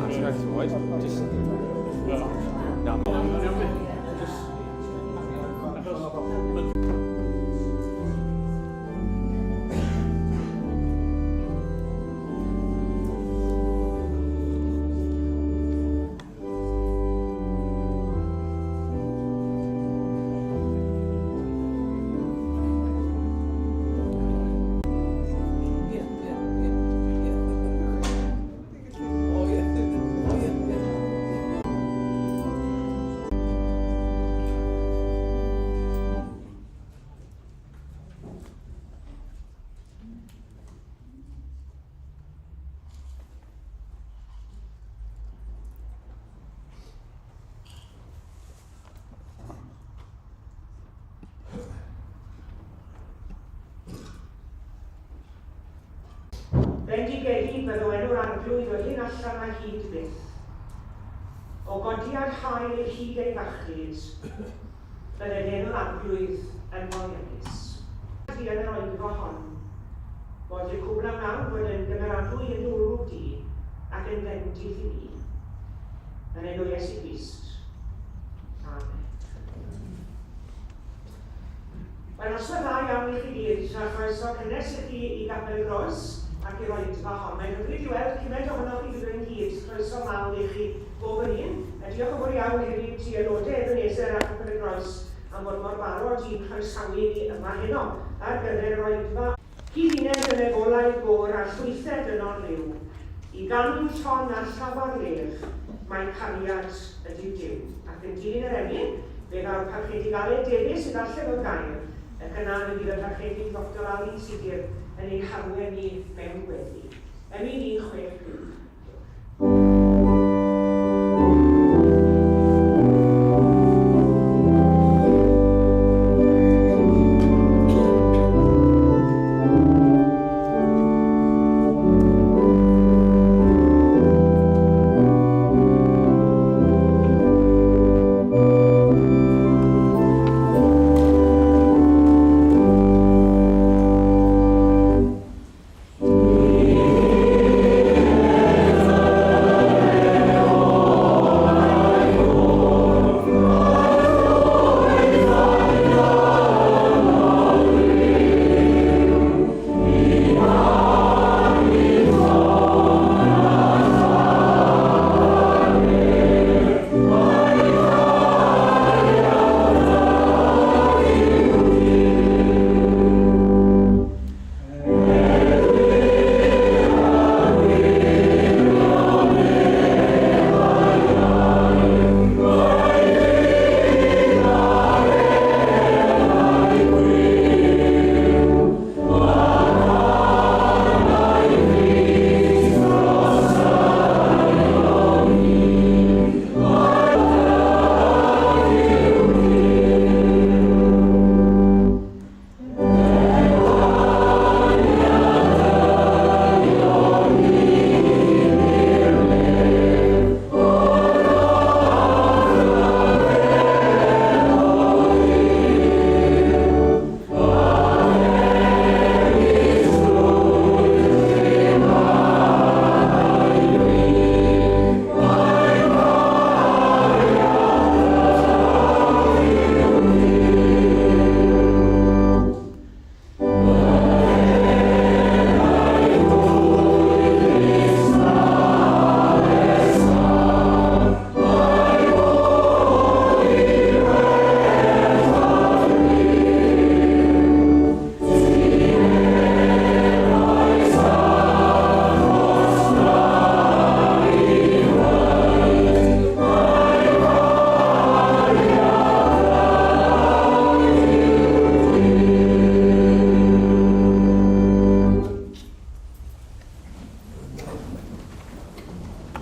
Na, just... Na, just... Ie, ie, ie, ie. O ie, o ie, ie. Bendigedig fyddo enw'r Arglwydd o hyn allan a hyd byth. O godiad haul hyd ei fachlud, bydded enw'r Arglwydd yn foliannus. Ti yn yr oedfa hon, bod i'r cwbl a wnawn fod yn gymeradwy yn dy olwg di, ac yn fendith i ni. Yn enw Iesu Grist. Amen. Wel, noswaith dda iawn i chi gyd, a chroeso cynnes i chi i Gapel Groes ac i'r oedfa hon. Mae'n hyfryd i weld cymaint ohonoch chi gyda ynghyd. Croeso mawr i chi bob yn un. A diolch yn fawr iawn hefyd i aelodau Ebenezer a Chapel y Groes am fod mor barod i'n croesawu ni yma heno ar gyfer yr oedfa. Cyd-uned yn y golau gôr a llwythau dynol ryw, I ganu llon a llafar lef, mai cariad ydyw Duw. Ac yn dilyn yr emyn, fe ddaw'r Parchedig Aled Davies i ddarllen o'r gair, ac yna fe fydd y Parchedig Doctor Alun Tudur yn ein harwen ni mewn gweddi. Emyn 165. Diolch.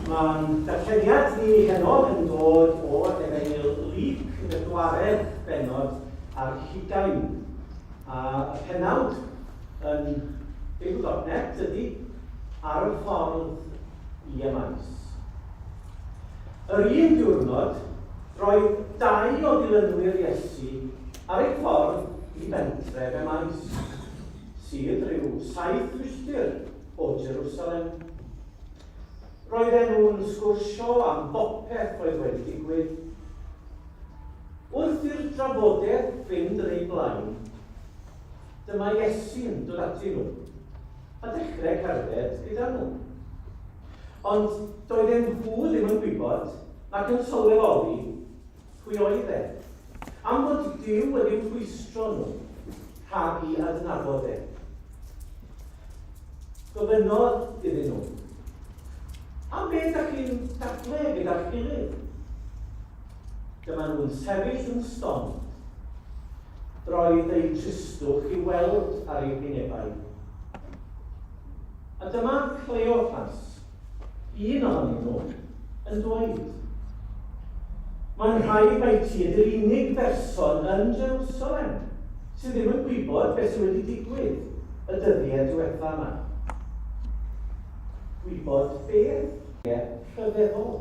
Mae'n darlleniad ni heno yn dod o Efengyl Luc yn y dwaredd bennod ar hugain. A y pennawd yn Beibl.net ydy Ar y ffordd i Emaus. Yr un diwrnod, roedd dau o ddilynwyr Iesu ar eu ffordd i bentref Emaus, sydd rhyw saith milltir o Jerusalem. Roedden nhw'n sgwrsio am bopeth oedd wedi digwydd. Wrth i'r drafodaeth fynd yn ei blaen, dyma Iesu'n dod atyn nhw a dechrau cerdded gyda nhw. Ond doedden nhw ddim yn gwybod nac yn sylweddoli pwy oedd e, am fod Duw wedi'u rhwystro nhw rhag i adnabod e. Gofynnodd iddyn nhw, Am beth dach chi'n dadle gyda'ch gilydd? Dyma nhw'n sefyll yn stond. Roedd eu tristwch i'w weld ar eu hwynebau. A dyma Cleophas, un ohonyn nhw, yn dweud, Mae'n rhaid mai ti ydy'r unig berson yn Jerusalem sydd ddim yn gwybod beth sydd wedi digwydd y dyddiau diwetha yma. Gwybod beth? Ie, rhyfeddol.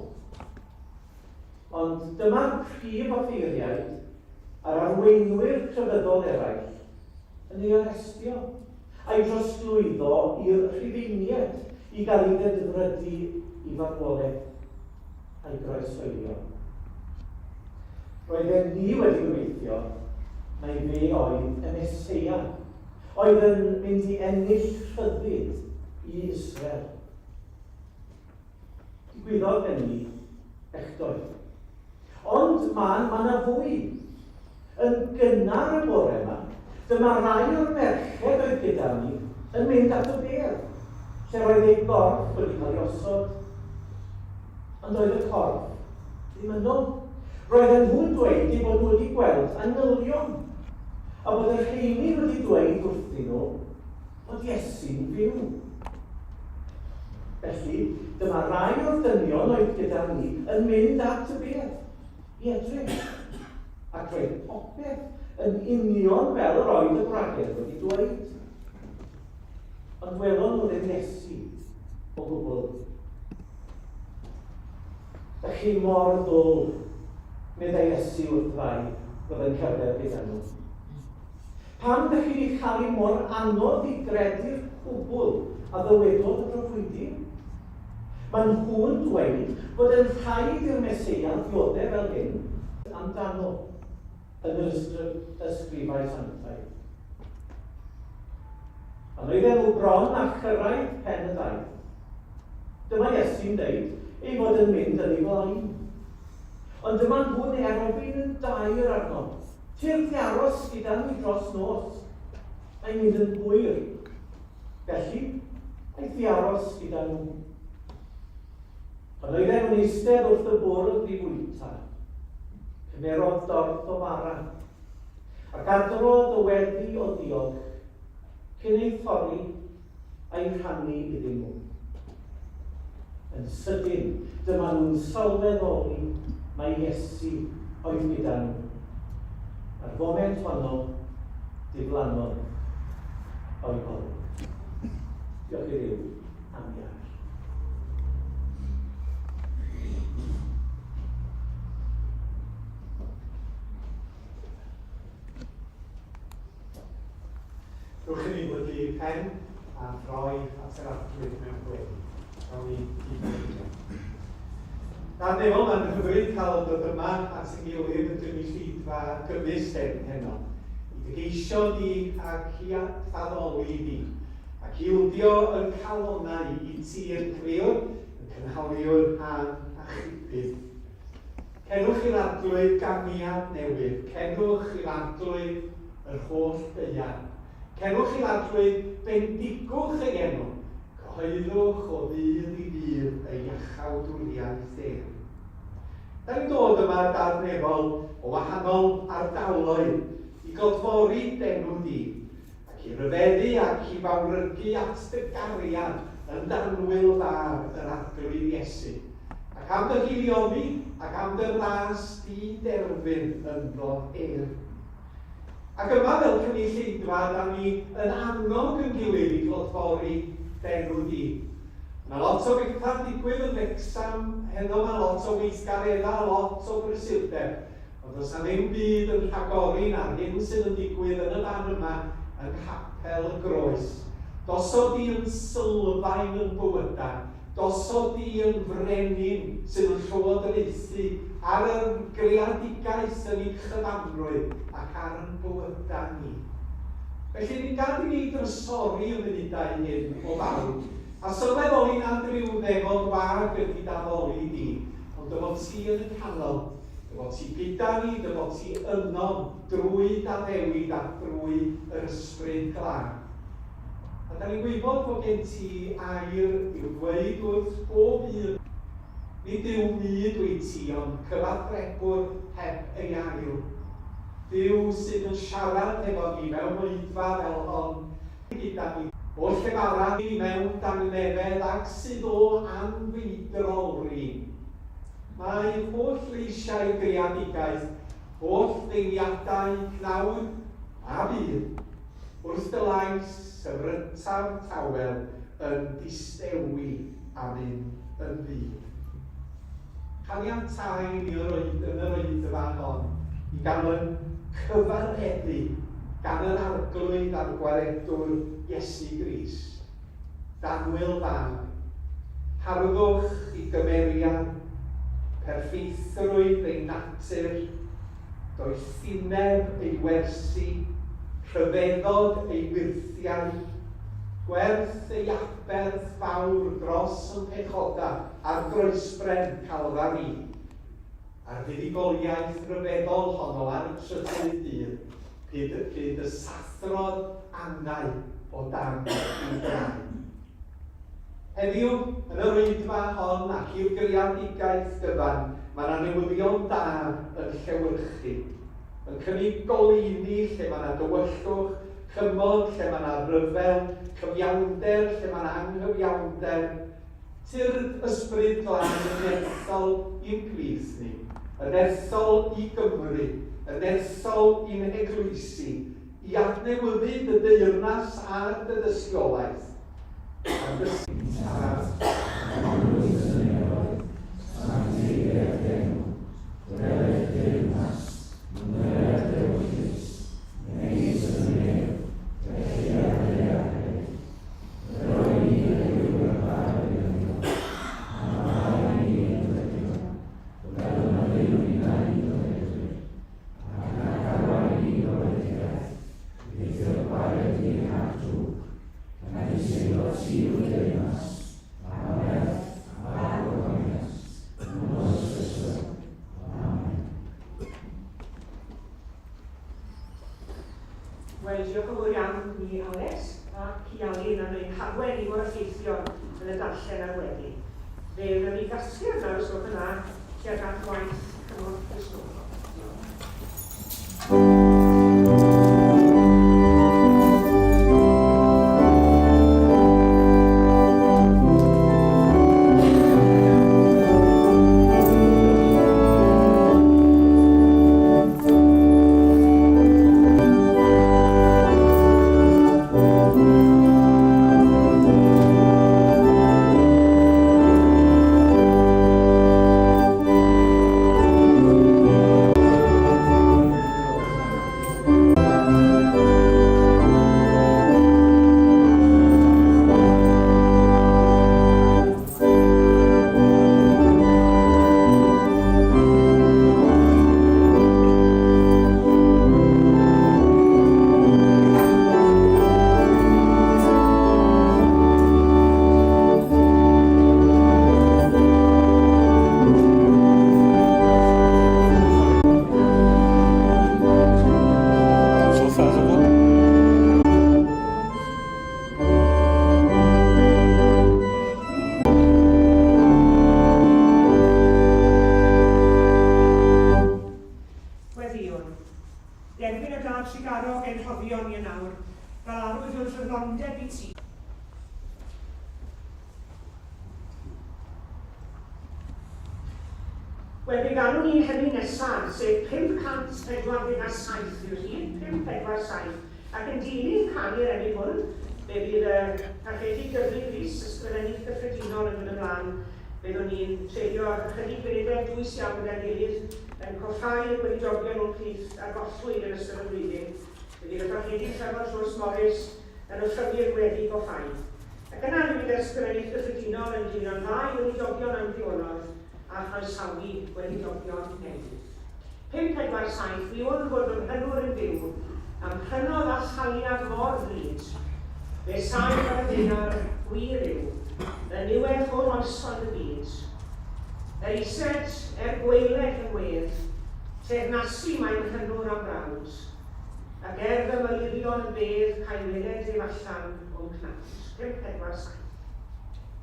Ond dyma'r prif offeiriaid a'r arweinwyr crefyddol eraill yn ei arestio a'i drosglwyddo i'r Rhufeiniaid i gael ei ddedfrydu i farwolaeth a'i groeshoelio. Roedden ni wedi gobeithio mai fe oedd y Meseia, oedd yn mynd i ennill rhyddid i Israel. Digwyddodd hynny echdoe. Ond mae ma 'na fwy. Yn gynnar y bore yma, dyma rai o'r merched oedd gyda ni yn mynd at y bedd, lle roedd ei gorff wedi cael ei osod. Ond doedd y corff ddim yno. Roedden nhw'n dweud eu bod nhw wedi gweld angylion, a bod y rheini wedi dweud wrthyn nhw fod Iesu'n fyw. Felly, dyma rai o'r dynion oedd gyda ni yn mynd at y bedd i edrych. Ac roedd popeth yn union fel yr oedd y gwragedd wedi dweud. Ond welon nhw ddim Iesu o gwbl. Dych chi mor ddwl, meddai Iesu wrth rai oedd yn cerdded gyda nhw. Pam dych chi 'di chael hi mor anodd i gredu'r cwbl a ddywedodd y proffwydi? Maen nhw'n dweud bod yn rhaid i'r Meseia ddioddef fel hyn amdano yn yr ysgrifau sanctaidd. Pan oedden nhw bron â chyrraedd pen y daith, dyma Iesu'n deud ei fod yn mynd yn ei flaen. Ond dyma nhw'n erfyn yn daer arno. Tyrd i aros gyda ni dros nos. Mae'n mynd yn hwyr. Felly, aeth i aros gyda nhw. Pan oedden nhw'n eistedd wrth y bwrdd i fwyta, cymerodd dorth o fara, ac adrodd y weddi o ddiolch cyn ei thorri a'i rhannu iddyn nhw. Yn sydyn, dyma nhw'n sylweddoli mai Iesu oedd gyda nhw. A'r foment honno, diflannodd o'i golwg. Diolch i Dduw am iar. Rhowch i ni blygu pen a throi at yr Arglwydd mewn gweddi. Rown ni gyd-weithio. Dad nefol, mae'n hyfryd cael dod yma at y gilydd yn gynulleidfa gymysg hyn heno, i dy geisio di ac i addoli di, ac i ildio yn calonnau i ti yn crewr, yn cynhaliwr a'n achubydd. Cenwch i'r Arglwydd ganiad newydd, cenwch i'r Arglwydd yr holl ddaear. Cenwch i'r Arglwydd, bendigwch ei enw, cyhoeddwch o ddydd i ddydd ei iachawdwriaeth ef. Da ni'n dod yma Dad Nefol o wahanol ardaloedd i godfori d'enw di, Ac i ryfeddu ac i fawrygu at dy gariad yn d'annwyl Fab, yr Arglwydd Iesu, ac am dy haelioni ac am dy ras di derfyn ynddo ef. Ac yma fel cynulleidfa da ni yn annog yn gilydd i glodfori d'enw di. Mae lot o bethau'n digwydd yn Wrecsam heno, mae lot o weithgareddau, lot o brysurdeb. Ond does 'na ddim byd yn rhagori na'r hyn sydd yn digwydd yn y fan yma yng Nghapel y Groes. Gosod di yn sylfaen yn bywydau. Gosod di yn frenin sydd yn llywodraethu ar yr greadigaeth yn ei chyfanrwydd ac ar yn bywydau ni. Felly, ni'n gad i ni drysori y munudau hyn o fawr, a sylweddoli nad rhyw ddefod wag ydy d'addoli di, ond dy fod ti yn y canol, dy fod ti gyda ni, dy fod ti ynom drwy d'addewid a thrwy yr Ysbryd Glân. A da ni'n gwybod bod gen ti air i'w ddweud wrth bob un. Nid Duw mud wyt ti, ond cyfathrebwr heb ei ail. Duw sydd yn siarad hefo ni mewn oedfa fel hon, gyda ni, o llefara ni mewn dangnefedd ac sydd o anfeidrol rin. Mae holl leisiau greadigaeth, holl ddeiliadau cnawd a byd, Wrth dy lais syfryntaf tawel yn distewi a mynd yn fud. Caniatau ni yr oed yn yr oedfa hon i gael yn cyfareddu gan yr Arglwydd a'r Gwaredwr Iesu Grist. D'annwyl Fab, harddwch i gymeriad, perffeithrwydd ei natur, Doethineb ei wersi, rhyfeddod ei wyrthiau, gwerth ei aberth fawr dros yn pechoda ar groesbren Calfari, a'r fuddugoliaeth ryfeddol honno ar y trydydd dydd, pryd, pryd y sathrodd angau o dan ei draed. Heddiw, yn yr oedfa hon ac i'r greadigaeth gyfan, mae 'na newyddion da yn llewyrchu, yn cynnig goleuni lle mae 'na dywyllwch, cymod lle mae 'na ryfel, cyfiawnder lle mae 'na anghyfiawnder, tyrd Ysbryd Glân yn nerthol i'n plith ni, yn nerthol i Gymru, yn nerthol i'n heglwysi, i adnewyddu dy deyrnas a dy dystiolaeth. Wel, diolch yn fawr iawn i Alex ac i Alun am ein harwain ni mor effeithiol yn y darllen a'r weddi. Fe wnawn ni gasgliad nawr, os gwelwch yn dda, tuag at waith Cymorth Cristnogol. Diolch. So far, so good. Gweddïwn. Derbyn y dad trugarog ein rhoddion ni yn awr, fel arwydd o'n ffyddlondeb i ti. Wel, fe ganwn ni'n hynny nesaf, sef 547 yw'r rhif, 547, ac yn dilyn canu'r emyn hwn, fe fydd y Parchedig Dyfrig Rees, Ysgrifennydd Cyffredinol, yn dod ymlaen. Byddwn ni'n treulio ychydig funudau dwys iawn gyda'n gilydd yn coffáu y gweinidogion o'n plith a gollwyd yn ystod y flwyddyn. Fe fydd y Parchedig Trefor Rhos Morris yn offrymu'r gweddi goffáu. Ac yna mi fydd yr Ysgrifennydd Cyffredinol yn dymuno'n dda i weinidogion am ddiwrnod a chroesawu gweinidogion newydd. 5, 4, 7, Mi wn fod fy mhrynwr yn fyw, a'm prynodd â thaliad mor ddrud. Fe saif ar y ddaear, gwir yw, yn niwedd holl oesoedd y byd. Er ised, er gwaeled fy ngwedd, teyrnasu mae mhrynwr a'm brawd. Ac er fy malurion yn bedd, ca'i weled ef allan o'm cnawd. 5, 4, 7.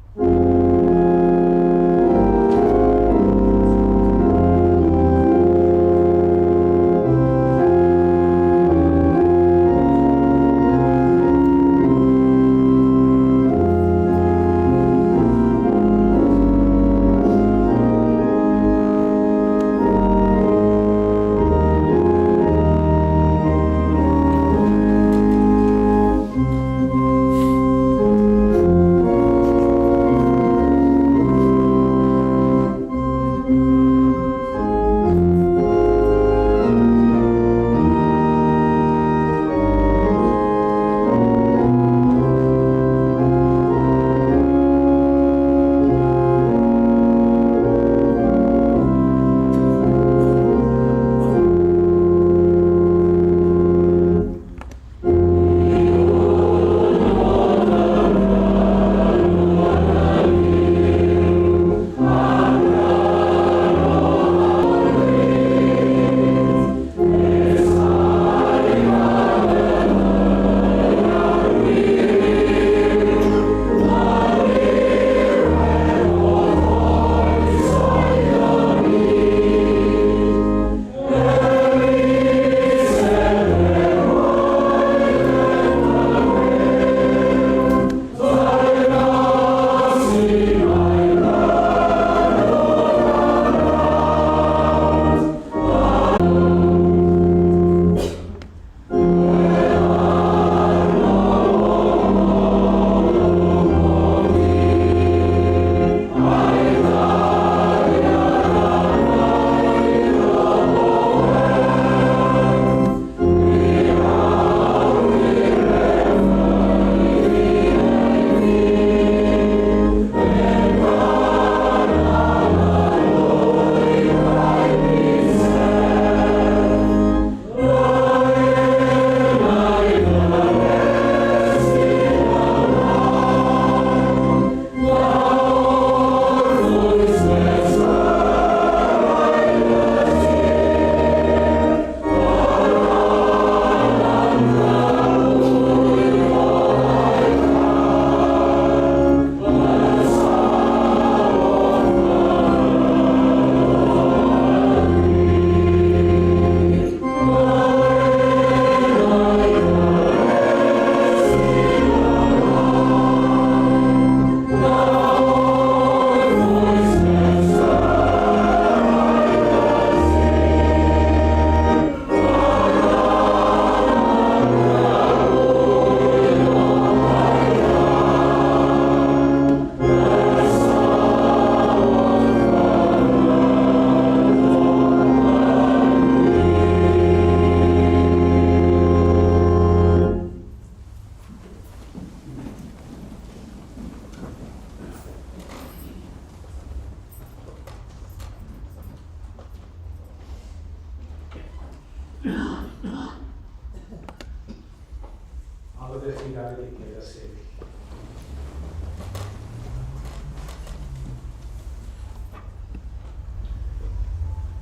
A fyddech chi'n garedigiaid a sefyll?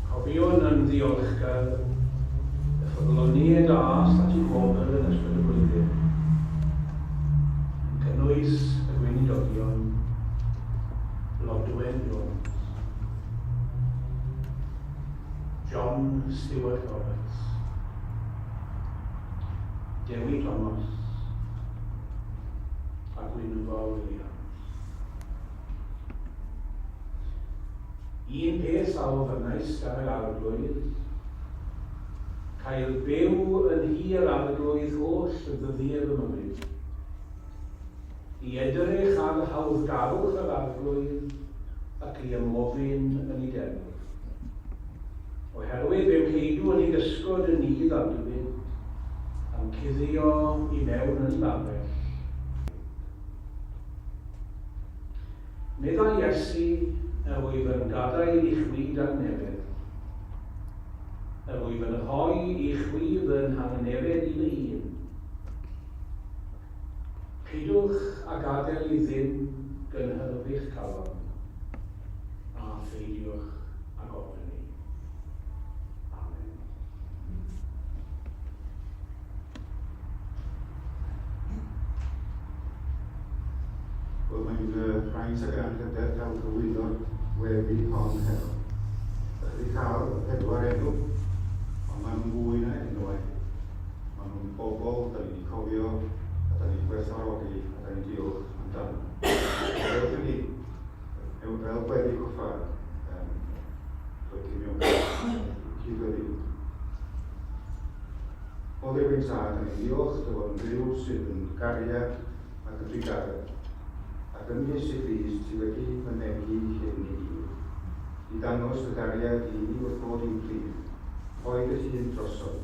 Cofiwn yn ddiolchgar y ffyddloniaid a aeth at y gwobr yn ystod y flwyddyn, yn cynnwys y gweinidogion Blodwen Jones, John Stewart Roberts, Dewi Thomas a Gwynfor Williams. Un peth a ofynnais gan yr Arglwydd, cael byw yn nhŷ yr Arglwydd holl ddyddiau fy mywyd, i edrych ar hawddgarwch yr Arglwydd ac i ymofyn yn ei deml. Oherwydd fe'm ceidw yn ei gysgod yn nydd arglwydd, a'm cuddio i mewn yn ei babell. Meddai Iesu, yr wyf yn gadael i chwi dangnefedd. Yr wyf yn rhoi i chwi fy nhangnefedd i fy hun. Peidiwch â gadael i ddim gynhyrfu'ch calon, a pheidiwch ag ofni. Amen. Wel, mae'n fraint ac yn anrhydedd cael cyflwyno'r weddi hon heno. Dych chi wedi cael y pedwar enw, ond maen nhw'n fwy na enwau. Maen nhw'n bobl da ni wedi cofio, a da ni'n gwerthfawrogi, a da ni'n diolch amdano. Dewch i ni, fel gweddi coffa, um, plygu mewn cyd-weddi. O Dduw ein Tad, da ni'n diolch dy fod yn Dduw sydd yn gariad ac yn drugaredd, ac yn Iesu Grist ti wedi mynegi hyn i ni, i ddangos dy gariad i ni wrth ddod i'n plith, rhoi dy hun drosom,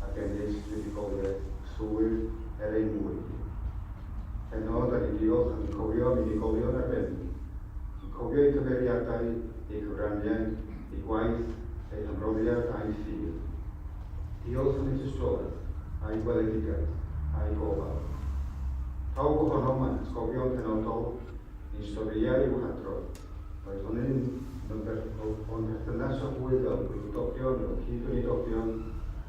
ac ennill buddugoliaeth llwyr er ein mwyn ni. Heno, da ni'n diolch ac yn cofio am unigolion arbennig, yn cofio eu cymeriadau, eu cyfraniad, eu gwaith, eu hymroddiad a'u ffydd. Diolch am eu tystiolaeth, a'u gweledigaeth, a'u gofal. Pawb ohonom ag atgofion penodol neu storïau i'w hadrodd, boed hynny'n o'n perthynas â hwy fel gweinidogion, fel cyd-weinidogion,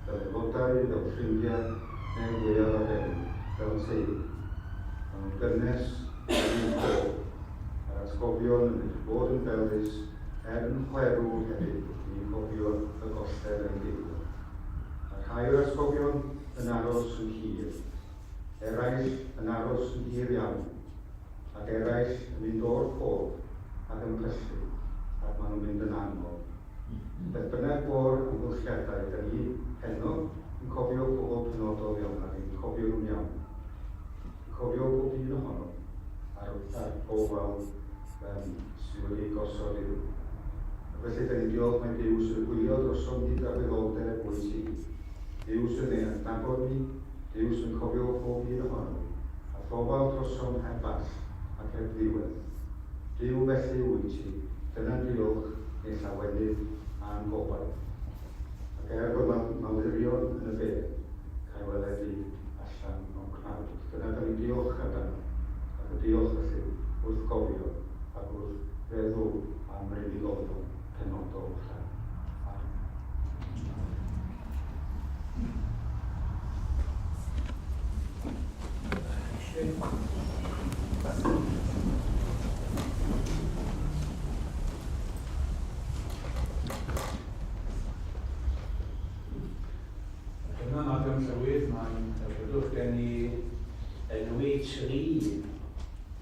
fel aelodau, fel ffrindiau, neu'n fwyaf arbennig, fel teulu. Maen nhw'n gynnes ac yn cof, a'r atgofion yn medru bod yn felys er yn chwerw hefyd wrth i ni gofio y golled a'n deimlo. Mae rhai o'r atgofion yn aros yn hir, eraill yn aros yn hir iawn, ac eraill yn mynd o'r cof ac yn pyllu, ac maen nhw'n mynd yn angof. Beth bynnag fo'r amgylchiadau, da ni heno yn cofio pobl penodol iawn a ni'n cofio nhw'n iawn. Yn cofio pob un ohonom a'r, a'r gofal um, sydd wedi ei gosod iddyn nhw. Ac felly, da ni'n diolch mai Duw sydd yn gwylio drosom ni dragwyddoldeb wyt ti. Duw sydd yn ein adnabod ni, Duw sydd yn cofio pob un ohonom ni, a thofal drosom heb ball ac heb ddiwedd. Duw felly wyt ti, dyna'n diolch, ein llawenydd a'n gobaith. Ac er bod malurion yn y bedd, cael weledi allan o'n cnawd. Dyna da ni'n diolch amdano, ac yn diolch felly wrth gofio ac wrth feddwl am yr unigolion penodol rhain. Amen. Ac yna, Madam Llywydd, mae'n hyfrydwch gen i enwi tri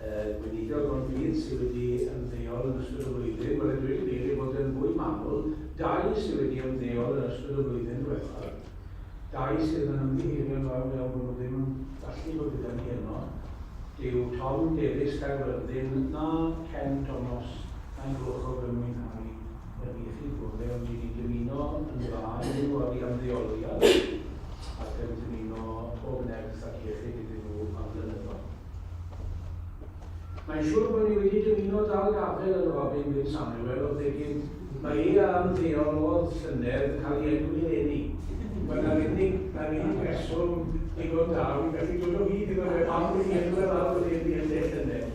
gweinidog o'n plith sydd wedi ymddeol yn ystod y flwyddyn. Wel, a dweud y gwir, i fod yn fwy manwl, dau sydd wedi ymddeol yn ystod y flwyddyn ddiwethaf. Dau sydd yn ymddiheurio'n fawr iawn bod nhw ddim yn gallu bod gyda ni heno, dyw Tom Davies Caerfyrddin na Ken Thomas na'n glwch o fy mwynhau Yr iechyd gorau, ond i ni'n dymuno yn dda iddyn nhw ar eu ymddeoliad ac yn dymuno pob nerth ac iechyd iddyn nhw am flynyddoedd. Mae'n siŵr bod ni wedi dymuno dal gafael yn Robin Wyn Samuel o ddegyd mae e a ymddeolodd llynedd yn cael ei enwi eleni. Wel, na'r unig, na'r unig reswm digon da, wi'n gallu dod o hyd iddo fe pam bod ei enw e lawr fan hyn yn lle llynedd.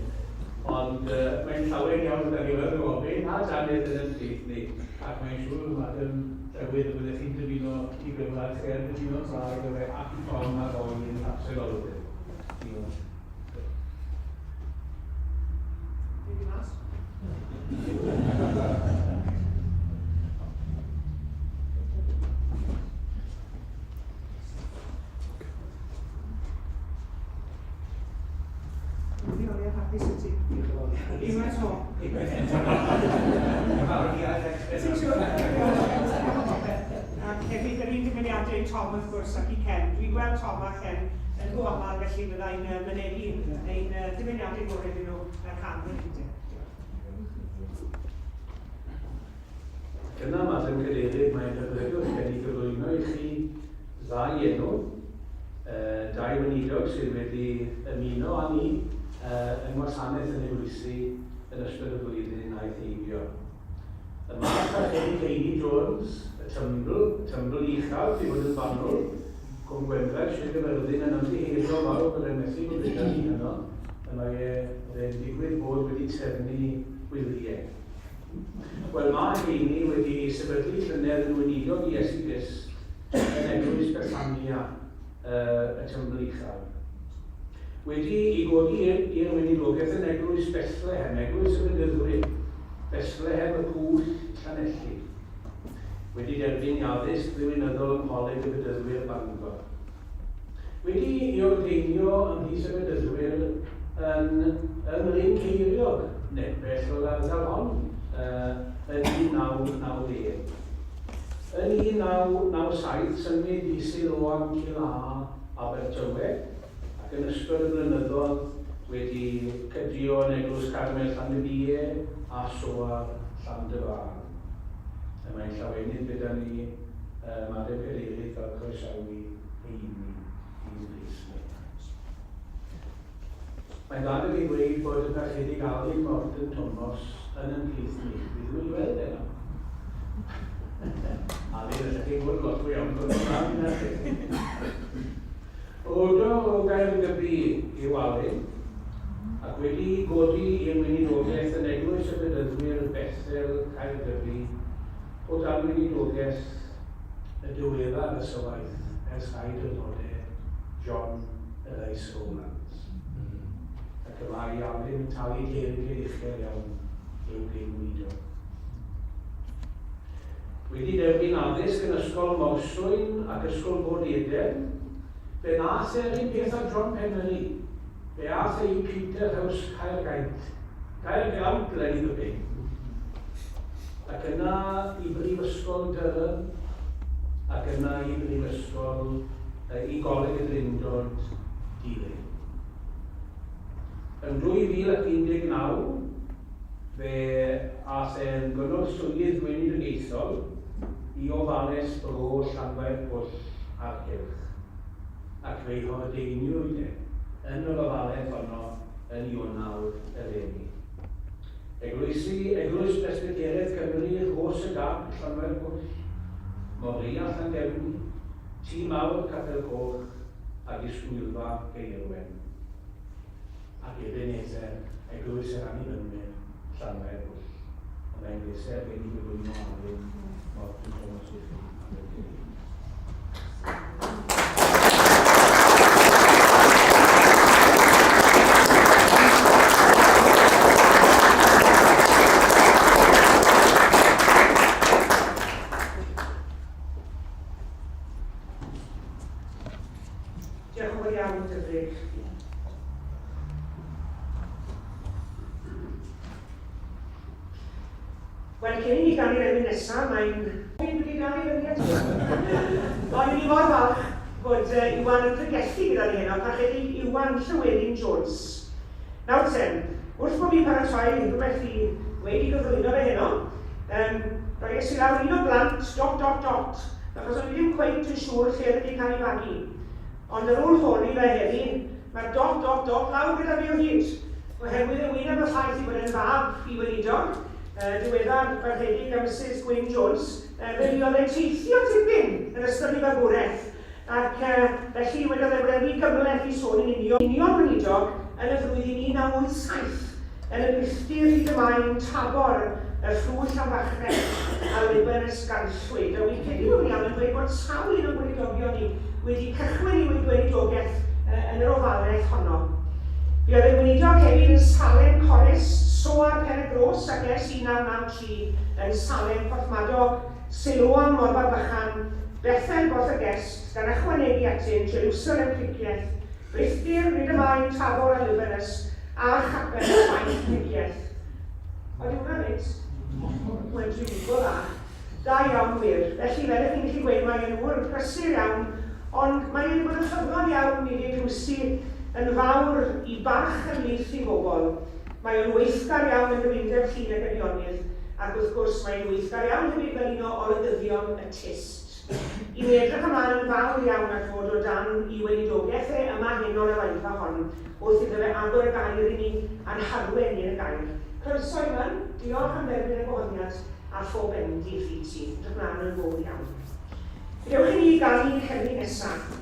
Ond mae'n llawen iawn gyda ni weld Robin a Janet yn ein plith ni, ac mae'n siŵr, Madam Llywydd, y byddech chi'n dymuno i gyfarch er dymuno'n dda iddo fe ac i Tom a Roy yn absenoldeb. Diolch. Dwi mas. Ymddeoliad hapus i ti. Unwaith 'to. Ti'n siŵr? Ac hefyd yr un dymuniadau i Tom wrth gwrs ac i Ken. Dwi'n gweld Tom a Ken yn go aml felly fyddai'n mynegi ein dymuniadau gorau iddyn nhw ar rhan fy hun. Ac yna, Madam Cadeirydd, mae'n hyfrydwch gen i gyflwyno i chi ddau enw, dau weinidog sydd wedi ymuno â ni yng ngwasanaeth yn eglwysi. yn ystod y flwyddyn aeth heibio. Y mae'r Parchedig Heini Jones, y Tymbl, y Tymbl Uchaf i fod yn fanwl, Cwm Gwendraeth, Sir Gyfyrddin yn ymddiheuro fawr bod e'n methu bod gyda ni heno, y mae e, oedd e'n digwydd bod wedi trefnu gwyliau. Wel, mae Heini wedi ei sefydlu llynedd yn weinidog i Iesu Grist yn Eglwys Bethania y Tymbl Uchaf. Wedi ei godi i'r weinidogaeth yn Eglwys Bethlehem, Eglwys y Bedyddwyr, Bethlehem y Pwll, Llanelli. Wedi derbyn ei addysg ddiwinyddol yng Ngholeg y Bedyddwyr, Bangor. Wedi ei ordeinio ymhlith y Bedyddwyr yn yng Nglyn Ceiriog, nepell o'r ardal hon, yn 1990. Yn 1997, symud i Siloam Cilâ, Abertawe, ac yn ystod y blynyddoedd wedi cydio yn Eglwys Carmel Llandybie a Soar Llandyfân. Y mae'n llawenydd gyda ni ym Adeg Cadeirydd gael croesawu Heini i'n plith ni. Mae'n dda 'da fi ddweud bod y Parchedig Alun Morgan Tomos yn yn plith ni. Fi ddim yn gweld e nawr. Alun, allech chi fod lot fwy iawn bod yma na chi. Odo o Gaergybi yw Alun, ac wedi godi i'r weinidogaeth yn Eglwys y Bedyddwyr Bethel Caergybi o dan weinidogaeth y diweddar ysywaeth ers rhai diwrnodau John Ellis Rowlands. Ac y mae Alun yn talu teyrnged uchel iawn i'w gyn-weinidog. Wedi derbyn addysg yn Ysgol Morswyn ac Ysgol Bod Eden, fe wnaeth e'r un peth â John Penry, fe aeth e i Peterhouse Caergaint, Caergrawnt leni the pig, ac yna i Brifysgol Durham, ac yna i Brifysgol i Goleg y Drindod, Dulyn. Yn 2019, fe aeth e'n gynorthwyydd gweinidogaethol i ofalus bro Llanfairpwll a'r cylch, ac fe'i hordeiniwyd e yn yr ofalaeth honno yn Ionawr eleni. Eglwysi, Eglwys Bresbyteraidd Cymru, Rhos y Gap, Llanfairpwll, Moreia Llangefni, Tŷ Mawr Capel Coch a Disgwylfa Gaerwen, ac Ebenezer, Eglwys yr Annibynwyr, Llanfairpwll. Y mae'n bleser gen i gyflwyno Alun Morgan Thomas i chi am y dydd. Diolch yn fawr iawn, Dyfrig. Wel, cyn i ni ganu'r emyn nesaf, mae'n... Fi'n wedi dal i fyny at Ond i ni mor falch bod Iwan yn pregethu gyda ni heno, Parchedig Iwan Llywelyn Jones. Nawr ten, wrth bod fi'n paratoi rhywbeth i ddweud i gyflwyno fe heno, um, roies i lawr un o blant dot dot dot, achos o'n i ddim cweit yn siŵr lle oedd wedi cael ei fagu. Ond ar ôl holi fe heddi, mae'r dot dot dot lawr gyda fi o hyd, oherwydd yn wyneb y ffaith ei fod e'n fab i weinidog, uh, diweddar Barchedig a Misus Gwyn Jones, uh, fe fuodd e'n teithio tipyn yn ystod ei fagwraeth, Ac felly wedodd e bod e'n rhy gymhleth i sôn yn union union weinidog yn y flwyddyn 1987 yn y Brithdir hyd y maen Tabor, y Ffrwd Llanfachreth a Lwyfan Ysgarllwyd. A wi'n credu bod fi'n iawn yn dweud bod sawl un o'n gweinidogion ni wedi cychwyn i'w gweinidogaeth yn yr ofalaeth honno. Fe oedd e'n weinidog hefyd yn Salem Corris, Soar Pen-y-groes ac ers 1993 yn Salem Porthmadog, Siloam, Morfa Bychan, Bethel, Borth y Gest, gan ychwanegu atynt Jerusalem Cricieth, Brithdir, Rhyd-y-maen, Tabor a Libanus, a Chapel y Saint Cricieth. Odi hwnna reit? Mae'n drigo dda. Da iawn wir. Felly, fel ych chi'n gallu gweud, mae e'n ŵr prysur iawn, ond mae e wedi bod yn ffyddlon iawn i eglwysi yn fawr i barch ymhlith ei bobl. Mae o'n weithgar iawn yn gyfundeb Llun ac Eifionydd, ac wrth gwrs mae'n weithgar iawn hefyd fel un o olygyddion y Tyst. I mi edrych ymlaen yn fawr iawn at fod o dan i weinidogaeth e yma heno yn yr oedfa hon, wrth iddo fe agor y gair i ni a'n harwen ni yn y gair. Croeso Iwan, diolch am dderbyn y gwahoddiad a phob bendith i ti. Edrych mlaen yn fawr iawn. Gadewch i ni gael un cerdyn nesaf.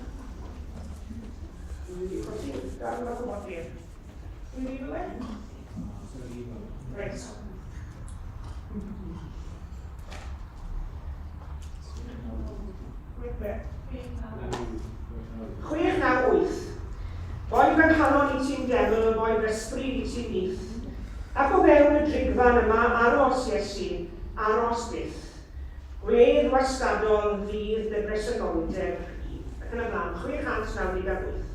Dwi wedi colli darn bach o bapur. Dwi wedi rhywle? Reit. 698. Boed fy nghalon i ti'n deml, boed fy ysbryd i ti'n nyth. Ac o fewn y drigfan yma aros, Iesu, aros byth. Gwledd wastadol fydd dy bresenoldeb i. Ac yn y blaen, 698.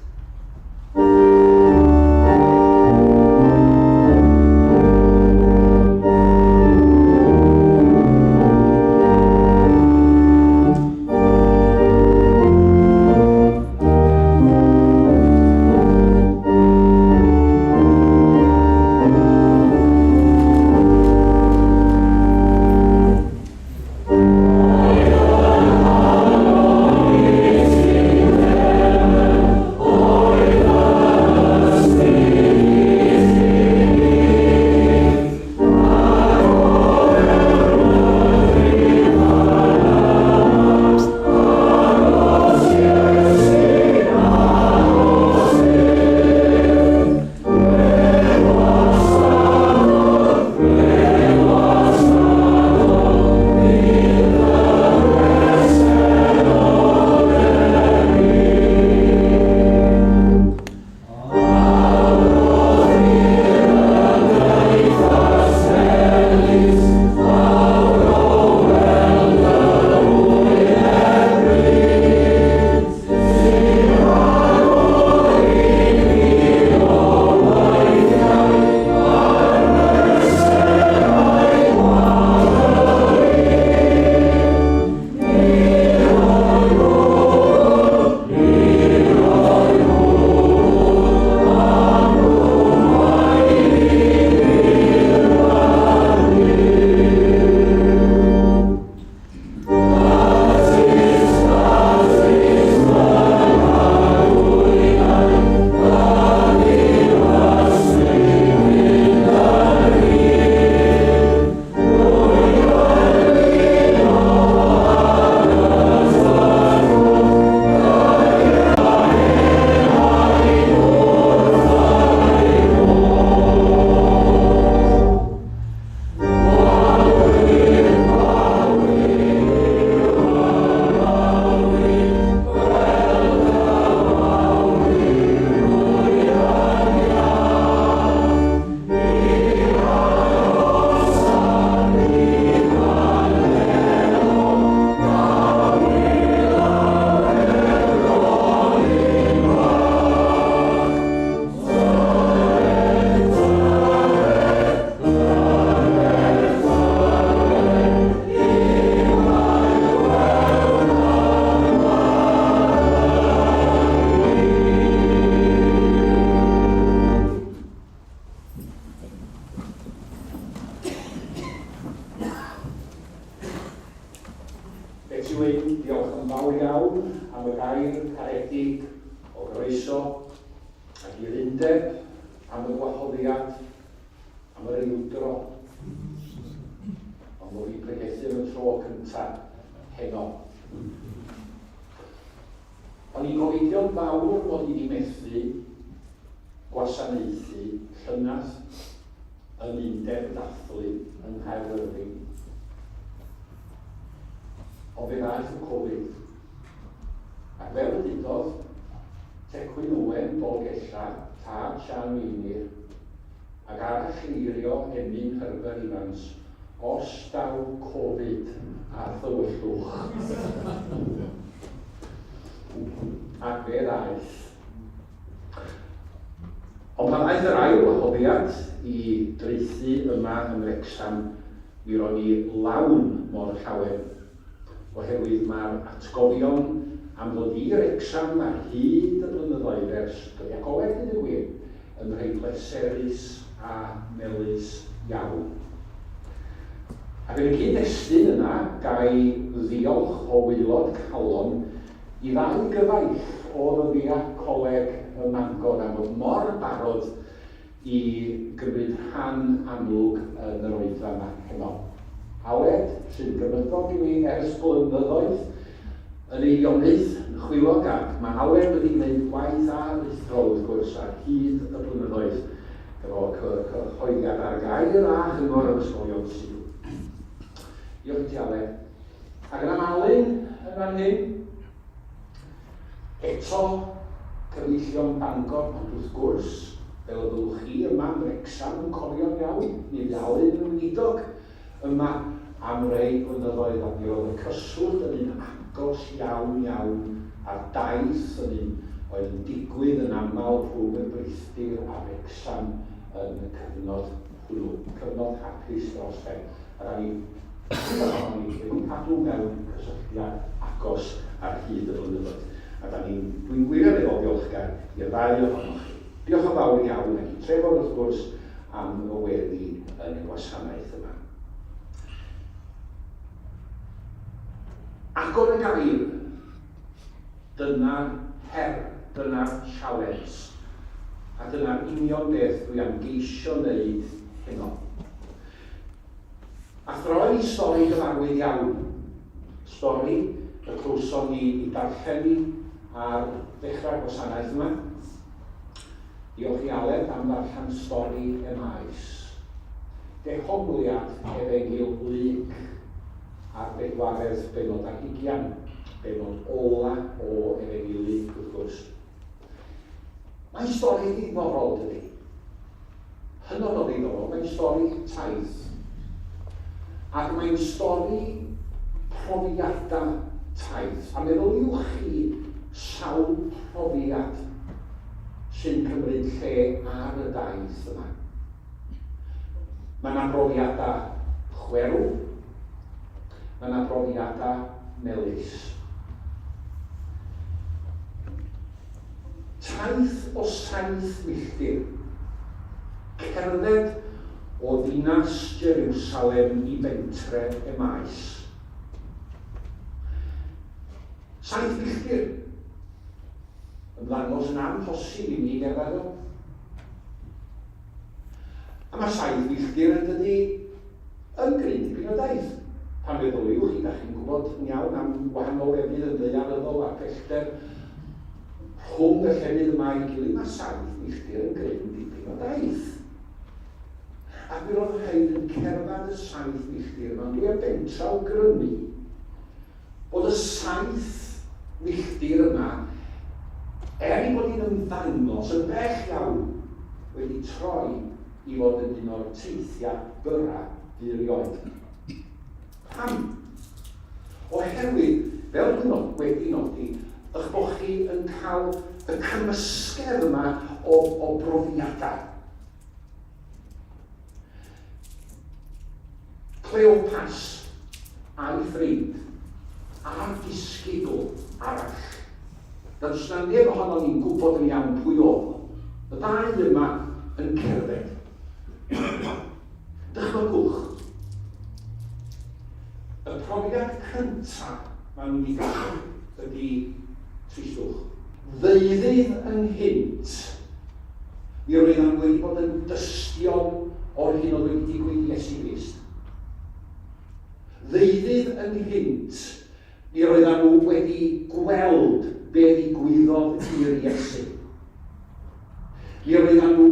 Beti Wyn, diolch yn fawr iawn am y gair caredig o groeso ac i'r undeb am y gwahoddiad am yr eildro. Ond mod i'n pregethu am y tro cyntaf heno. O'n i'n gofidio'n fawr mod i wedi methu gwasanaethu llynedd yn undeb dathlu yng Nghaerfyrddin. Ond fe ddaeth y Covid. Ac fel y dudodd Tecwyn Owen, Dolgellau, tad Siân Meinir, ac aralleirio emyn Herbert Evans, os daw Covid a thywyllwch. Ac fe ddaeth. Ond pan ddaeth yr ail wahoddiad i draethu yma yn Wrecsam, mi ro'n i lawn mor llawen, oherwydd mae'r atgofion am ddod i Wrecsam ar hyd y blynyddoedd ers dyddiau coleg, deud y gwir, yn rhai pleserus a melys iawn. Ac yn y cyd-destun yna, ga i ddiolch o waelod calon I ddau gyfaill o ddyddiau coleg ym Mangor am fod mor barod i gymryd rhan amlwg yn yr oedfa yma heno. Aled, sy'n gymydog i mi ers blynyddoedd, yn Eifionydd, yn Chwilog, ac mae Aled wedi gwneud gwaith aruthrol, wrth gwrs, ar hyd y blynyddoedd, efo cyhoeddiad ar gair a chyngor yr ysgolion Sul. Diolch i ti, Aled. Ac yna mae Alun yn fan hyn. Eto, cyfeillion Bangor, ond wrth gwrs, fel y byddwch chi yma yn Wrecsam yn cofio'n iawn, mi fu Alun yn weinidog yma am rei blynyddoedd a mi roedd y cyswllt yn un agos iawn iawn a'r daith yn un oedd yn digwydd yn aml rhwng y Brithdir a Wrecsam yn y cyfnod hwnnw. Cyfnod hapus dros ben. A da ni ohonon ni wedi cadw mewn cysylltiad agos ar hyd y blynyddoedd. A da ni'n, dwi'n wirioneddol ddiolchgar i'r ddau ohonoch chi. Diolch yn fawr iawn ac i Trefor wrth gwrs am y weddi yn y gwasanaeth yma. Agor y gair, dyna'r her, dyna'r sialens. A dyna'r union beth dwi am geisio wneud heno. A throi i stori gyfarwydd iawn, stori y clywson ni i darllen ni ar ddechrau'r gwasanaeth yma. Diolch i Aled am ddarllen stori Emaus. Dehongliad Efengyl Luc a'r bedwaredd bennod ar hugian, bennod ola o Efengyl Luc wrth gwrs. Mae'n stori ddiddorol, dydy? Hynod o ddiddorol. Mae'n stori taith. Ac mae'n stori profiadau taith. A meddyliwch chi sawl profiad sy'n cymryd lle ar y daith yma. Mae yna brofiadau chwerw, mae yna brofiadau melys. Taith o 7 milltir. Cerdded o ddinas Jeriwsalem i bentre Emaus. 7 milltir. Ymddangos yn amhosib i mi gerdded o. A mae 7 milltir yn dydy yn gryn dipyn o daith. Pan feddyliwch chi, da chi'n gwybod yn iawn am wahanol lefydd yn ddaearyddol a'r pellter rhwng y llefydd yma i gilydd, mae 7 milltir yn gryn dipyn o daith. Ac mi roedd rhaid yn cerdded y 7 milltir yma, dwi ar bentra awgrymu bod y 7 milltir yma, er ei bod hi'n ymddangos yn bell iawn, wedi troi i fod yn un o'r teithiau byrra fu erioed. Pam? Oherwydd, fel dwi'n wedi nodi, eich bod chi yn cael y cymysgedd yma o brofiadau. Cleopas a'i ffrind a'r disgybl arall. Does na neb ohonon ni'n gwybod yn iawn pwy oedd o. Y ddau yma yn cerdded. Dychmygwch. Y profiad cyntaf maen nhw wedi gael ydy tristwch. Ddeuddydd ynghynt, mi roeddan nhw wedi bod yn dystion o'r hyn oedd wedi digwydd i Iesu Grist. Ddeuddydd ynghynt, mi roeddan nhw wedi gweld be ddigwyddodd i'r Iesu. Mi roeddan nhw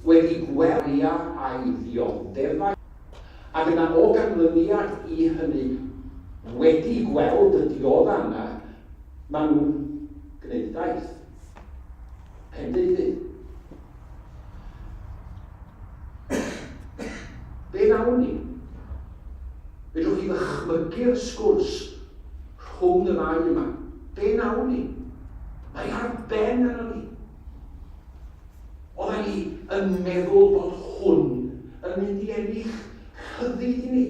wedi gweld Maria a'i ddioddefau, ac yna o ganlyniad i hynny, wedi gweld y diodda yna, maen nhw'n gwneud daith. Pen deuddydd. Be wnawn ni? Fedrwch chi ddychmygu'r sgwrs rhwng y ddau yma. Be wnawn ni? Mae ar ben arno ni. Oedden ni yn meddwl bod hwn yn mynd i ennill rhyddid i ni.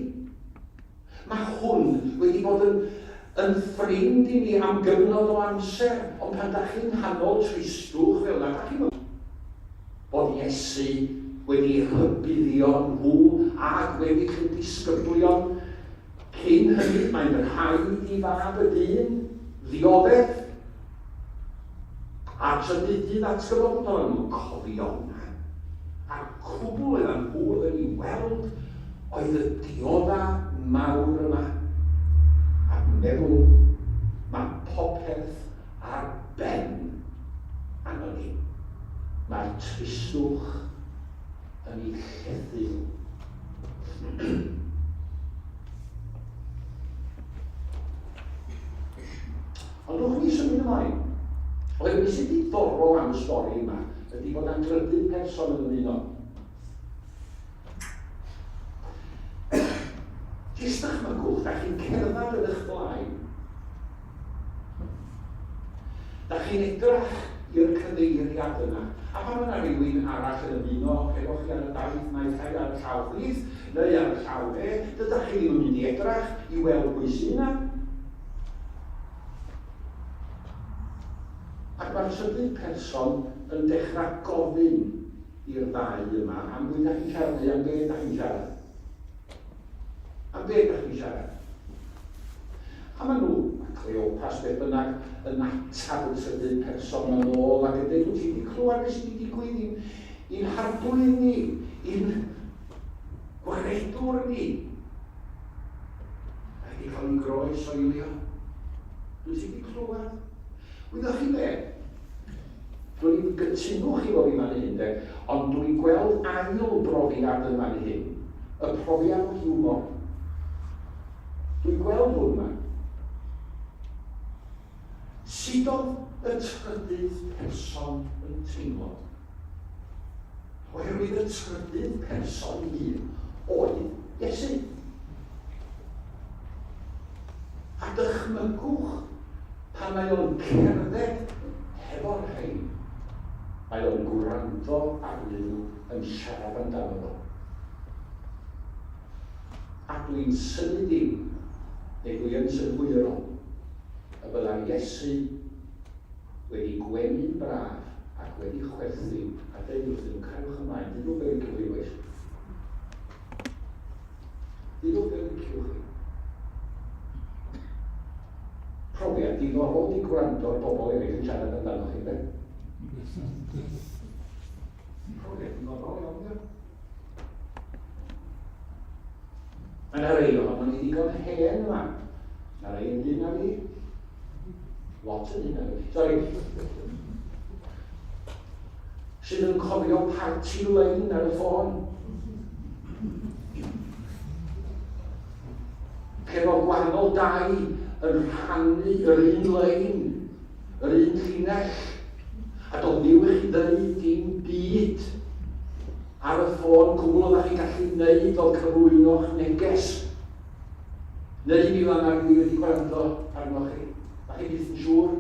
Mae hwn wedi bod yn ffrind i ni am gyfnod o amser, ond pan da chi'n nghanol tristwch fel 'na, da chi'n bod Iesu wedi rhybuddio nhw a gweddill y disgyblion cyn hynny, mae'n rhaid i Fab y Dyn ddioddef a'r trydydd dydd atgyfodi. Oedden nhw'n cofio hwnna. A'r cwbl oeddan nhw yn ei weld oedd y diodda mawr yma, ac meddwl, mae popeth ar ben arnon ni. Mae'r tristwch yn ei llethu nhw. Ond wrth ni symud ymlaen, oherwydd beth sy'n ddiddorol am y stori yma ydy bod yna drydydd person yn ymuno. Jyst dychmygwch, da chi'n cerdded yn eich blaen. Da chi'n edrach i'r cyfeiriad yna. A pan mae yna rhywun arall yn ymuno efo chi ar y daith, naill ai ar y llaw chwith neu ar y llaw dde, dydach chi ddim yn mynd i edrach i weld pwy sy'n yna. Ac mae'r trydydd person yn dechrau gofyn i'r ddau yma am bwy da chi'n siarad neu am be da chi'n siarad. Am be da chi'n siarad? A maen nhw, a Cleopas beth bynnag, yn atab y trydydd person yn ôl ac yn dweud, wyt ti wedi clywed beth sydd wedi digwydd i'n harglwydd ni, i'n gwaredwr ni? Mae wedi cael ei groes oelio. Dwi ti wedi clywed? Wyddoch chi be? Dwi'n gytuno chi fo fi fan hyn, de, ond dwi'n gweld ail brofiad yn fan hyn. Y profiad o hiwmor. Dwi'n gweld hwn yma. Sut oedd y trydydd person yn teimlo? Oherwydd y trydydd person un oedd Iesu. A dychmygwch pan mae o'n cerdded hefo'r rhain, mae o'n gwrando arnyn nhw yn siarad amdano fo. A dwi'n synnu dim, neu dwi yn synhwyro, y byddai Iesu wedi gwenu'n braf ac wedi chwerthin a deud wrthyn nhw, cariwch ymlaen, dudwch be liciwch chi, bois. Dudwch be liciwch chi. Profiad diddorol di gwrando ar bobl eraill yn siarad amdano chi, de? Profiad diddorol iawn, de? Mae yna rei ohono ni ddigon hen yma. Mae rei yn hŷn na fi. Lot yn hŷn na fi. Sori. Sydd yn cofio party line ar y ffôn. Lle roedd gwahanol dai yn rhannu yr un lein, yr un llinell, a doedd ddim i chi ddeud dim byd ar y ffôn, cwbl oeddech chi'n gallu wneud oedd cyflwyno'ch neges. Neu mi oedd yna rhywun wedi gwrando arnoch chi. Da chi byth yn siŵr.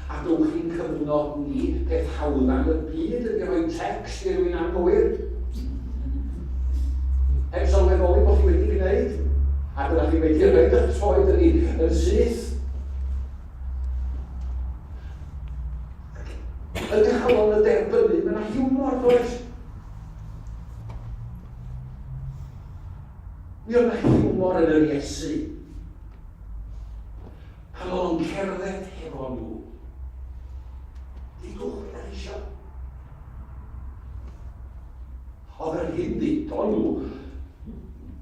A dowch i'n cyfnod ni, peth hawddan y byd ydy rhoi text i rywun anghywir. Heb sylweddoli bod chi wedi gwneud. A dyna chi wedi rhoi eich troed yn ei yn syth. Yng nghalon y derbynnydd, mae yna hiwmor, does? Mi oedd yna hiwmor yn yr Iesu. Pan oedd o'n cerdded hefo nhw. Dudwch beth ydych eisiau. Oedd yr hyn ddudon nhw,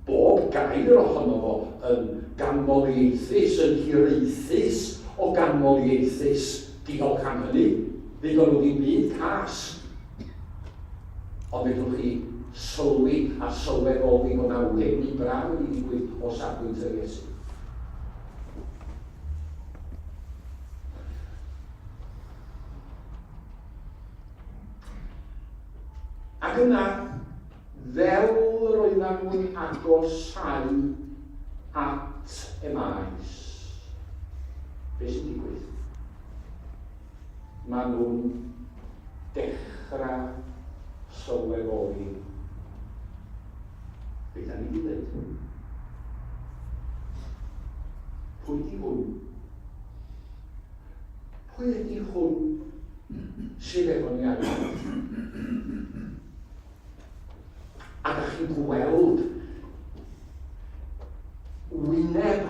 bob gair ohono fo yn ganmoliaethus, yn hiraethus o ganmoliaethus. Diolch am hynny. Ddudon nhw ddim byd cas. Ond fedrwch chi sylwi a sylweddoli bod 'na wenu braf wedi digwydd o safbwynt yr Iesu. Ac yna, fel yr oeddan nhw'n agosáu at y maes, be sy'n digwydd? Maen nhw'n dechrau sylweddoli be da ni wedi dweud. Pwy di hwn? Pwy ydy hwn sydd efo ni ar unwaith? A da chi'n gweld wyneb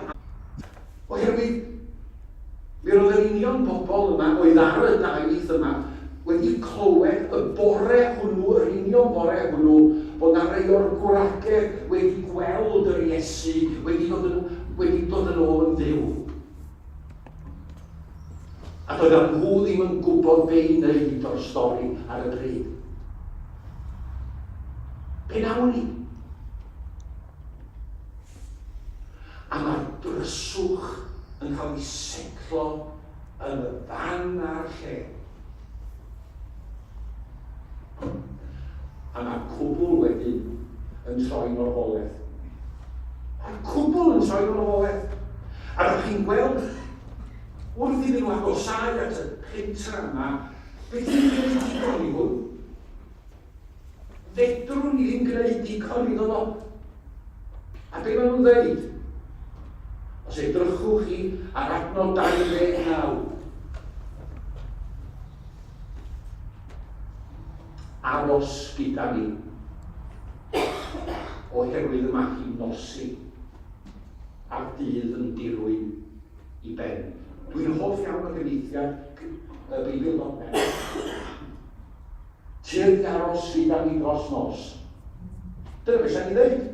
oherwydd mi roedd yr union bobl yma oedd ar y daith yma wedi clywed y bore hwnnw yr union. Iesu wedi dod yn, wedi dod yn ôl yn fyw. A doedden nhw ddim yn gwybod be i wneud o'r stori ar y pryd. Be nawn ni? A mae'r dryswch yn cael ei setlo yn y fan a'r lle. A mae'r cwbl wedyn yn troi'n orfoledd. Mae'r cwbl yn troi'n orfoledd. A ydych chi'n gweld, wrth iddyn nhw agosáu at y pentra yma, beth yw'n gwneud digon i hwn? Fedrwn ni ddim gwneud digon iddo fo. A be maen nhw'n dweud? Os edrychwch chi ar adnod 29, aros gyda ni, oherwydd y mae hi'n nosi, a'r dydd yn dirwyn i ben. Dwi'n hoff iawn o gyfieithiad y Beibl.net. Tyrd i aros gyda ni dros nos. Dyna beth sy'n ei ddeud.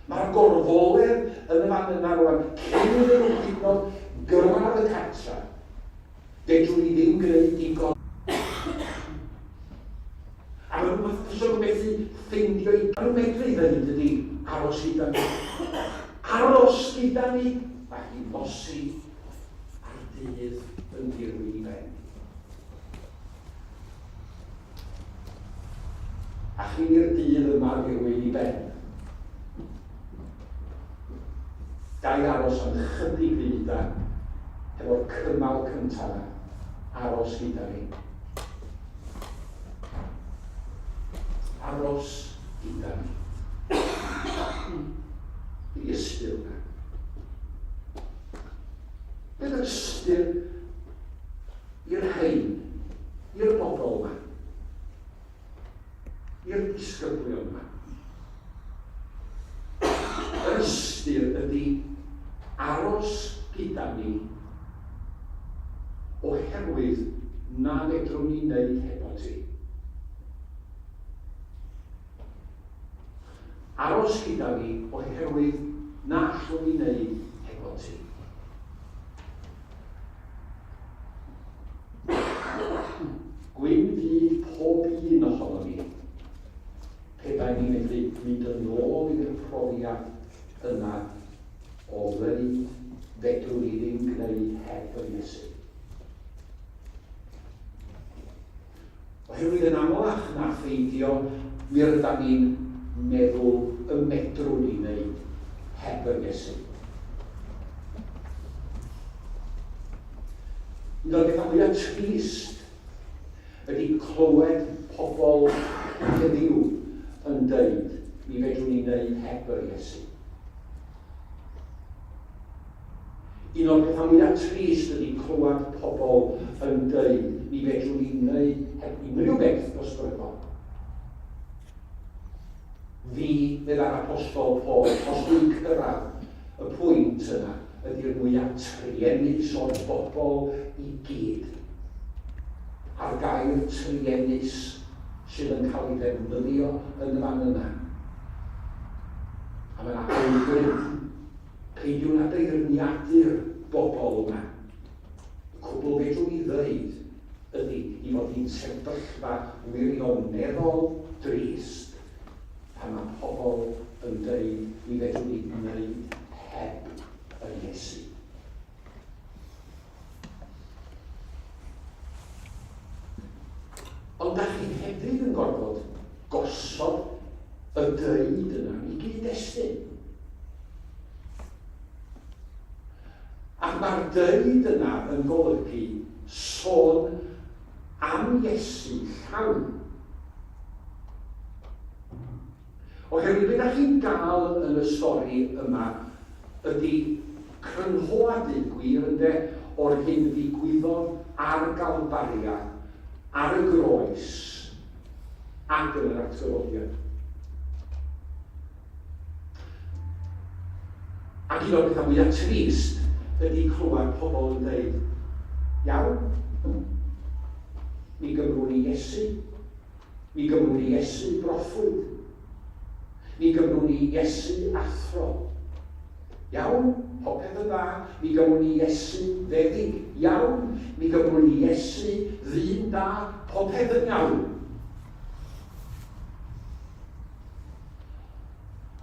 Mae'r gorfoledd yn y fan yna rwan, cyn iddyn nhw hyd yn oed gyrraedd y cartra. Fedrwn ni ddim gwneud digon. A mae rhywbeth fysa nhw methu ffeindio i... Maen nhw'n medru ddeud ydy, aros gyda ni. Aros gyda ni! Mae hi'n nosi a'r dydd yn dirwyn i ben. A chyn i'r dydd yma ddirwyn i ben, ga i aros am chydig funudau hefo'r cymal cyntaf yna, aros gyda ni. Aros gyda ni. Be di ystyr hwnna? Beth yr ystyr i'r rhain, i'r bobl yma, i'r disgyblion yma? Yr ystyr ydy aros gyda ni oherwydd na fedrwn ni wneud hebo ti. Aros gyda ni oherwydd na allwn ni wneud hebo ti. Gwyn fydd pob un ohonon ni pe baen ni'n medru mynd yn ôl i'r profiad yna o ddeud fedrwn ni ddim gwneud heb yr Iesu. Oherwydd yn amlach na pheidio, mi rydan ni'n meddwl y medrwn ni wneud heb yr Iesu. Un o'r pethau mwyaf trist ydy clywed pobl heddiw yn deud mi fedrwn ni wneud heb yr Iesu. Un o'r pethau mwyaf trist ydy clywed pobl yn dweud mi fedrwn ni wneud heb unrhyw beth ysbrydol. Fi, meddai'r Apostol Paul, os dwi'n cyrraedd y pwynt yna, ydy'r mwyaf truenus o'r bobl i gyd. A'r gair truenus sydd yn cael ei ddefnyddio yn y fan yna. A mae yna awgrym Peidiwn â beirniadu'r bobl yma. Y cwbl fedrwn i ddeud ydy i fod hi'n sefyllfa wirioneddol drist pan mae pobl yn deud mi fedrwn ni wneud heb yr Iesu. Ond da chi hefyd yn gorfod gosod y dweud yna i gyd-destun. Ac mae'r dweud yna yn golygu sôn am Iesu llawn. Oherwydd be da chi'n gael yn y stori yma ydy crynhoad, deud gwir ynde, o'r hyn ddigwyddodd ar Galfaria, ar y groes, ac yn yr atgyfodiad. Ac un o'r pethau mwyaf trist ydy clywed pobl yn dweud, iawn, mi gymrwn ni Iesu, Mi gymrwn ni Iesu, broffwyd. Mi gymrwn ni Iesu athro. Iawn, popeth yn dda. Mi gymrwn ni Iesu feddyg. Iawn. Mi gymrwn ni Iesu ddyn da. Popeth yn iawn.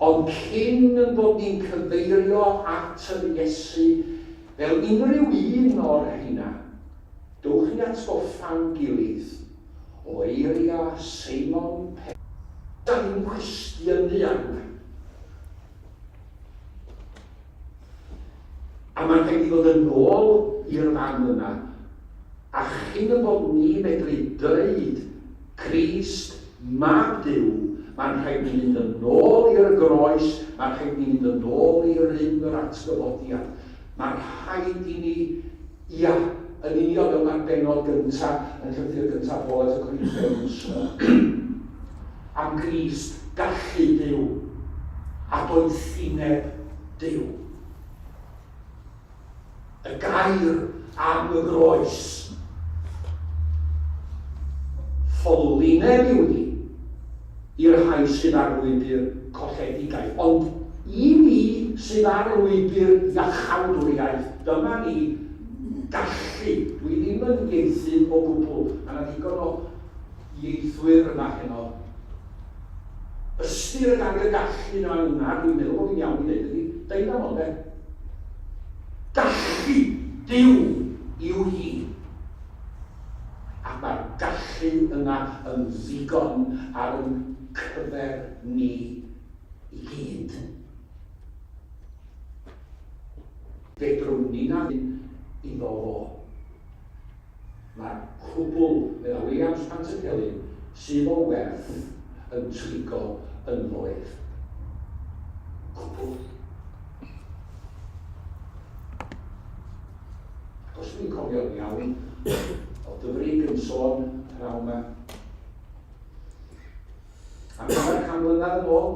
Ond cyn yn bod ni'n cyfeirio at yr Iesu fel unrhyw un o'r rheina, dowch i ni atgoffa'n gilydd o eiriau Seimon Pedr. Da ni'n cwestiynu arna. A mae'n rhaid i ddod yn ôl i'r fan yna, a chyn y bod ni medru dweud Crist, Mab Duw, mae'n rhaid ni fynd yn ôl i'r groes, mae'n rhaid ni fynd yn ôl i rym yr atgyfodiad. Mae'n rhaid i ni, ia, yn union fel mae'r bennod gyntaf yn llythyr gyntaf Paul at y Corinthiaid yn sôn am Grist, gallu Duw, a doethineb Duw. Y gair am y groes. Ffolineb yw hi i'r rhai sydd ar lwybr colledigaeth, ond i ni sydd ar lwybr iachawdwriaeth, dyma ni gallu, dwi ddim yn ieithydd o gwbl, mae yna ddigon o ieithwyr yma heno. Ystyr y gair gallu yna yna, dwi'n meddwl bod fi'n iawn i ddeud ydy, dynamo, de. Gallu Duw yw hi. Ac mae'r gallu yna yn ddigon ar yn cyfer ni i gyd. Fedrwn ni na ddim iddo fo. Mae'r cwbl, medda Williams Pantycelyn, sydd o werth yn trigo ynddo ef. Cwbl. Ac os dwi'n cofio'n iawn, oedd Dyfrig yn sôn pnawn yma. Am hanner can mlynedd yn ôl,